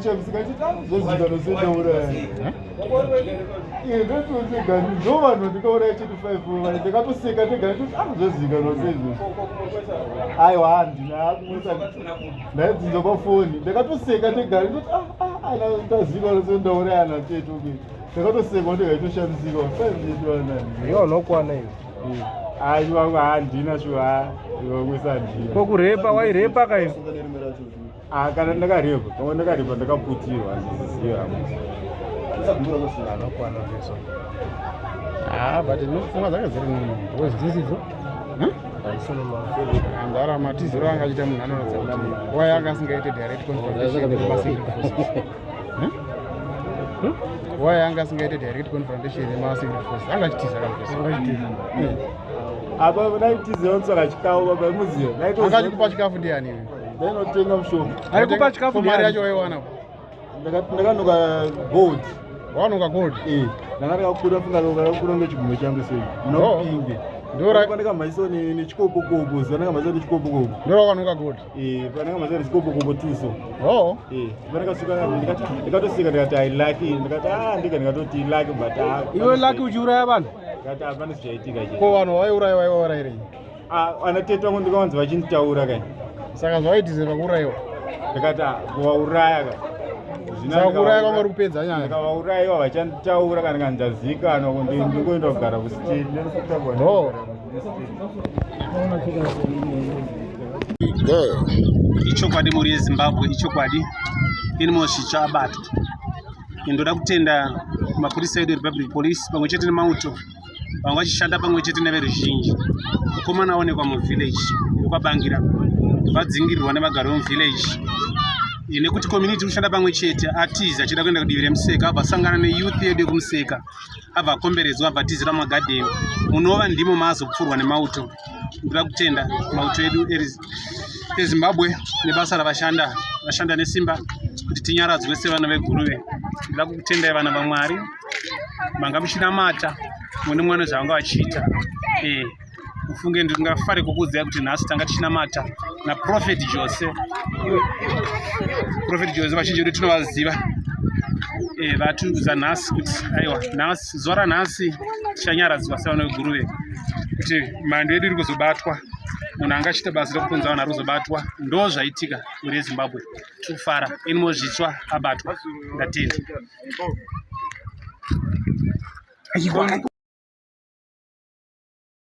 Ndakatoshamisika chiti ah, zvozikanwa sendauraya. Iye ndototega ndo vanhu ndikauraya chete 5 vana ndakatoseka ndega ndoti ah zvozikanwa seizvozvo. Aiwa handina kumutsa ndaibvunza pafoni ndakatoseka ndega ndoti ah ah ana ndazikanwa sendauraya ana tete okay. Ndakatoseka ndega itoshamisika 5 chete vana. Iwe unokwana iwe. Aiwa handina shuwa iwe handina. Ko kurepa wairepa ka iwe? Ah, kana ndakarepa pamwe ndakarepa ndakaputirwa handiziziva Anokwana peso. Ah, but ndinofunga dzake dziri normal because this is Andara matiziro anga achiita munhu anoratidza kuti why anga asingaite direct confrontation nemasecret forces. Why anga asingaite direct confrontation nemasecret forces? Anga achitiza kana kuti anga achitiza. Apa ndaitiziva kutsvaka chikafu baba muziva. Anga achikupa chikafu ndiani iwe? Ndainotenga mushonga. Aikupa chikafu mari yacho waiwana. Ndakanoka gold. Wanoka gold? Eh, ndanga ndakakura funga ndakakura ngechigumwe changu sei. Munopinge. Ndora ndikamhanyiswa nechikopokopo, zuva ndakamhanyiswa nechikopokopo. Ndora wanoka gold. Eh, pandakambasvika nechikopokopo tuso. Oh. Eh, pandakasvika ndikati ndikatoseka ndikati I lucky, ndikati ah ndika ndikatoti lucky but ah. Iwe lucky uchiuraya vanhu? Ndikati hapana zvichaitika chete. Ko vanhu vaiuraya vaivaurairei? Ah, ana tete vangu ndikawanza vachinditaura kai. Saka zvawaitizirwa kuurayiwa? Ndikati ah, kuvauraya ka. Saka kuuraya kwanga uri kupedza nyaya? Ndikavaurayiwa vachanditaura kana kana ndazikanwa kuti ndingoenda kugara kusitini. Oh. Ichokwadi mhuri yeZimbabwe, ichokwadi. Anymore Zvitsva abatwa. Ndoda kutenda mapurisa edu eRepublic Police pamwe chete nemauto vanga vachishanda pamwe chete neveruzhinji. Mukomana aonekwa muvillage yekwaBangira vadzingirirwa nevagari vemuvillage nekuti community kushanda pamwe chete atiza achida kuenda kudivi remuseka abva asangana neyouth yedu yekumuseka abva akomberedzwa abva atizira mumagadheni munova ndimo maazopfurwa nemauto ndoda kutenda mauto edu ezimbabwe nebasa ravashanda vashanda nesimba kuti tinyaradzwe sevana veguruve ndoda kukutendai vana vamwari manga muchinamata mune mwana zvavanga vachiita eh, mufunge ndingafare kukuudzai kuti nhasi tanga tichinamata naprofet jose profet jose vazhinji vedu tinovaziva eh, vatiudza nhasi kuti aiwa nhasi zuva ranhasi tichanyaradzwa sevana veguruve kuti mhandu yedu iri kuzobatwa munhu anga achiita basa rekupunza vanhu ari kuzobatwa ndo zvaitika mhuri yezimbabwe tiri kufara inimo zvitsva abatwa ndatenda.